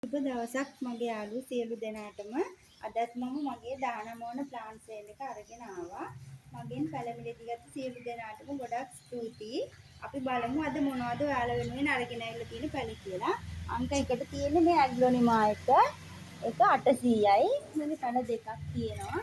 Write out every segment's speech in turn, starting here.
සුබ දවසක් මගේ යාළුවෝ සියලු දෙනාටම. අදත් මම මගේ 19 වන ප්ලාන්ට් සේල් එක අරගෙන ආවා. මගෙන් පැළ මිලදී ගත්ත සියලු දෙනාටම ගොඩක් ස්තුතියි. අපි බලමු අද මොනවද ඔයාලා වෙනුවෙන් අරගෙන ඇවිල්ලා තියෙන පැළ කියලා. අංක එකට තියෙන්නේ මේ ඇග්ලොනිමා එක. ඒක 800යි. මේකේ පැළ දෙකක් තියෙනවා.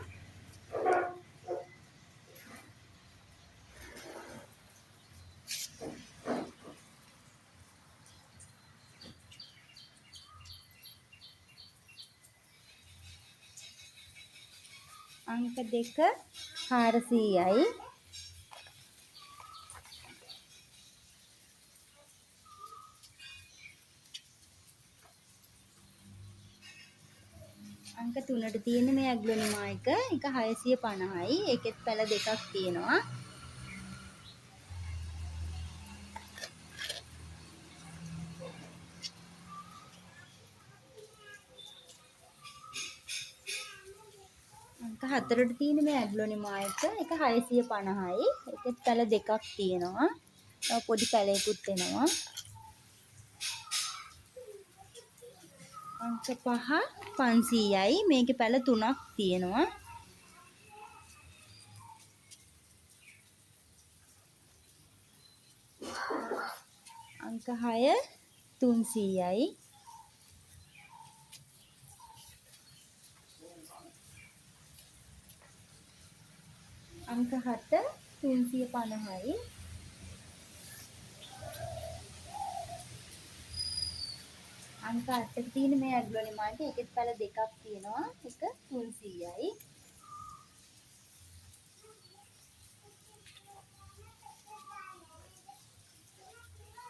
අංක දෙක 400යි. අංක තුනට තියෙන්නේ මේ ඇග්ලොනිමා එක. ඒක 650යි. ඒකෙත් පැළ දෙකක් තියෙනවා. අංක හතරට තියෙන මේ ඇග්ලොනිමා එක. ඒක 650යි. ඒකෙත් පැළ දෙකක් තියෙනවා. තව පොඩි පැළයකුත් එනවා. අංක පහ 500යි. මේකේ පැළ තුනක් තියෙනවා. අංක හය 300යි. අංක හත 350යි. අංක අටට තියෙන මේ ඇග්ලොනිමා එක. ඒකෙත් පැළ දෙකක් තියෙනවා. එක 300යි.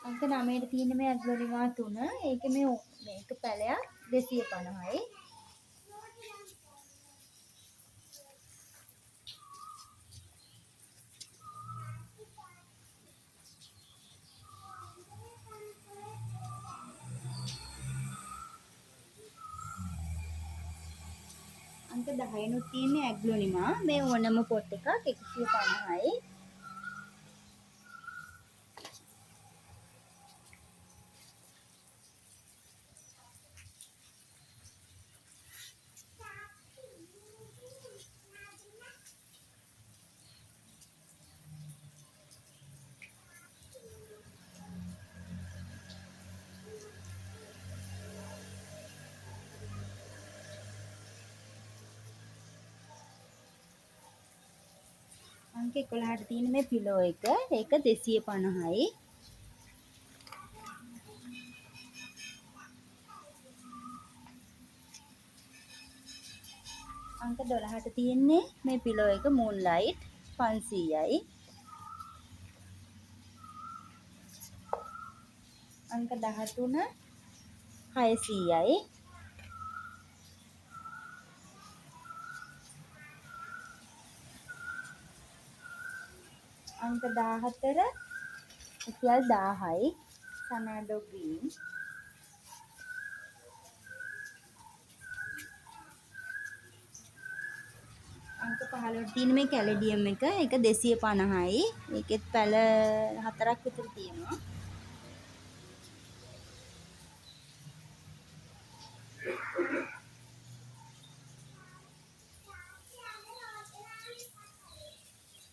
අංක නවයට තියෙන මේ ඇග්ලොනිමා තුන. ඒකේ මේක පැළයක් 250යි. අංක දහයනුත් තියෙන්නේ ඇග්ලොනිමා. මේ ඕනම පොට් එකක් 150යි. අංක 11ට තියෙන මේ පිලෝ එක. ඒක 250යි. අංක 12ට තියෙන්නේ මේ පිලෝ එක මූන් ලයිට් 500යි. අංක 13 600යි. අංක 14 රුපියල් 1000යි. සනාඩෝ ග්‍රීන්. අංක 15ට තියෙන මේ කැලඩියම් එක. ඒක 250යි. ඒකෙත් පැළ හතරක් විතර තියෙනවා.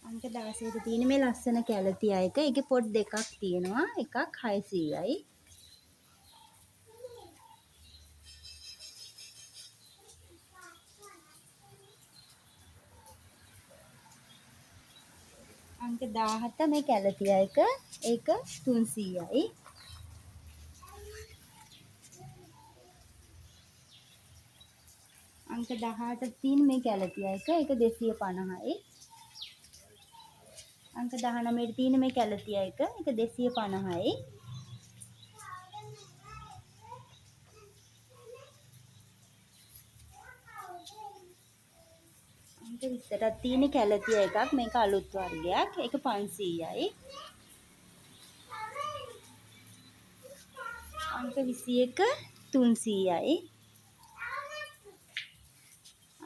අංක 16ට තියෙන මේ ලස්සන කැලතියා එක. ඒකේ පොට් දෙකක් තියෙනවා. එකක් 600යි. අංක 17 මේ කැලතියා එක. ඒක 300යි. අංක 18 තියෙන මේ කැලතියා එක. ඒක 250යි. අංක 19 තියෙන මේ කැලතියා එක. ඒක 250යි. අංක 20ටත් තියෙන කැලතියා එකක්. මේක අලුත් වර්ගයක්. ඒක 500යි. අංක 21 300යි.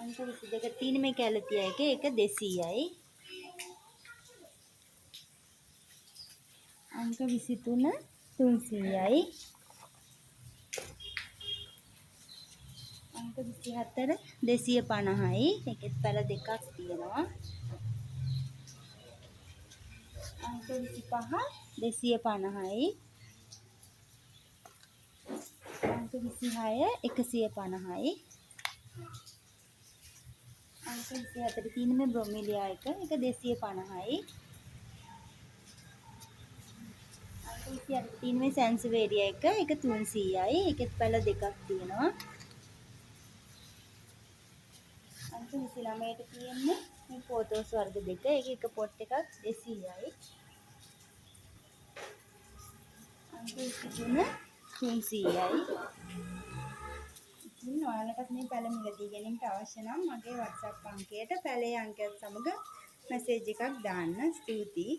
අංක 22 තියෙන මේ කැලතියා එක. ඒක 200යි. අංක 23 300යි. 24 250යි. ඒකෙත් පැල දෙකක් තියෙනවා. අංක 25 250යි. අංක 26 150යි. අංක 24 තියෙන මේ බ්‍රොමිලියා එක, ඒක 250යි. අංක 28 තියෙන මේ සැන්සුවේරියා එක, ඒක 300යි. ඒකෙත් පැල දෙකක් තියෙනවා. අංක 29ට තියෙන්නේ මේ පොතෝස් වර්ග දෙක. ඒක එක පොට් එකක් 200යි. අංක 23 300යි. ඉතින් ඔයාලටත් මේ පැළ මිලදී ගැනීමට අවශ්‍ය නම් මගේ WhatsApp අංකයට පැළේ අංකයත් සමග මැසේජ් එකක් දාන්න. ස්තුතියි.